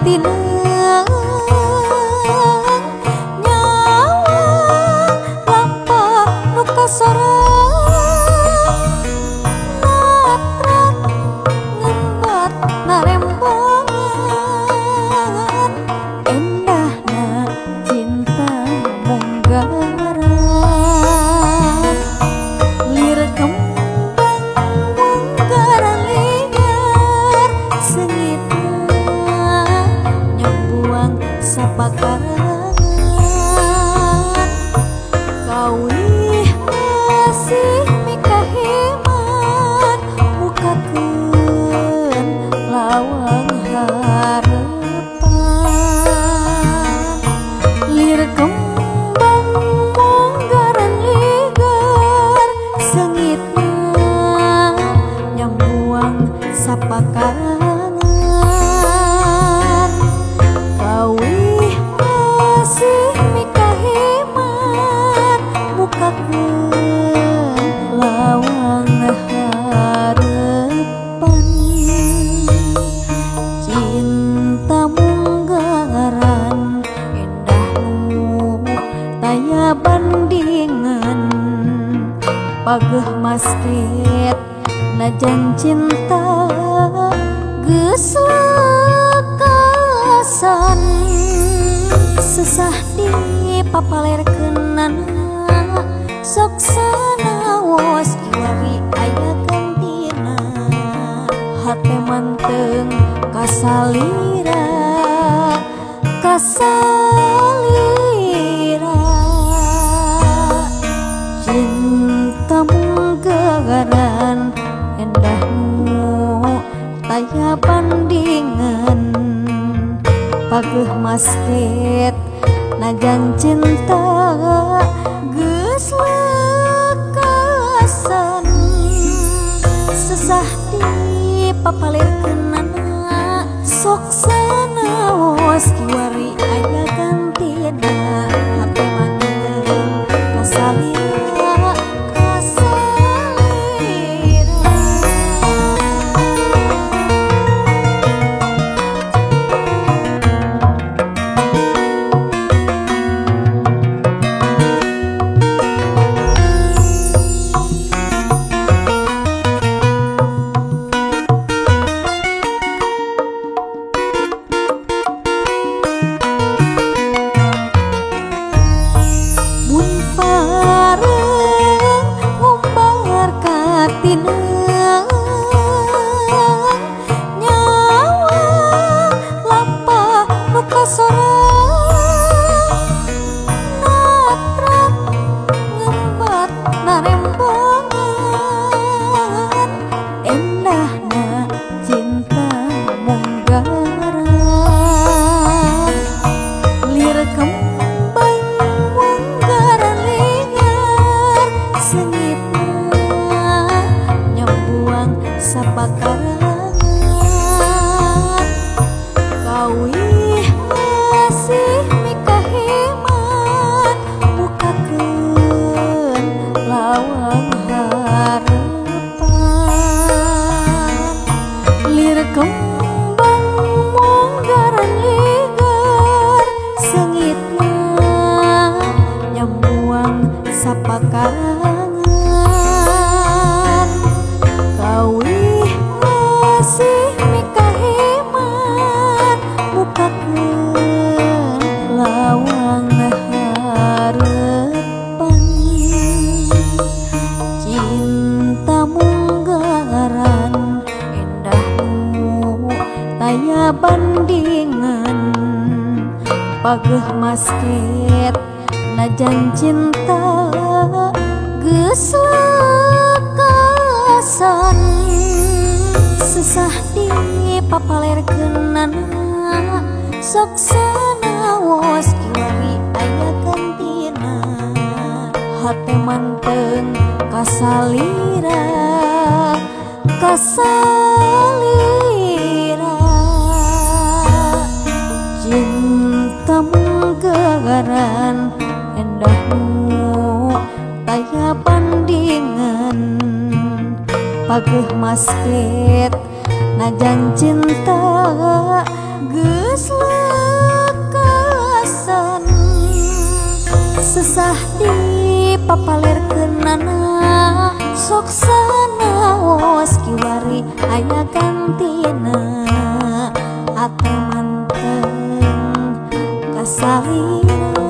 katineng nyawa lampah nu kasorang natrat ngembat narembongan endahna cinta munggaran lir kembang munggaran liar sengitna nyambuang sapakarangan kawih masih mikahiman mukakeun lawang harepan lir kembang munggaran ligar sengitna nyambuang sapakarangan kawih masih mikahiman mukakeun lawang harepan cinta munggaran endah nu taya bandingan pageuh masket najan cinta geus lekasan sesah dipapalerkeunana sok sanaos kiwari aya gantina hate manteng kasalira kasalira cinta munggaran endah nu taya bandingan pageuh masket najan cinta geus lekasan sesah dipapalerkeunana sok sanaos kiwari aya gantina hate manteng kasalira kasalira. Mun pareng ngumbar katineng nyawa lampah nu kasorang natrat ngembat narembongan endahna cinta munggaran lir kembang munggaran liar sengitna nyambuang sapakarangan kawih masih mikahiman mukakeun lawang harepan lir kembang munggaran ligar sengitna nyambuang sapakarangan kawih masih mikahiman mukakeun lawang harepan cinta munggaran endah nu taya bandingan pageuh masket najan cinta geus lekasan sesah dipapalerkeunana sok sanaos kiwari aya gantina hate manteng kasalira kasalira cinta munggaran endah nu taya bandingan pageuh masket najan cinta. Geus leukesan sesah dipapalirkeunana sok sanaos kiwari aya gantina ate manteng kasalira.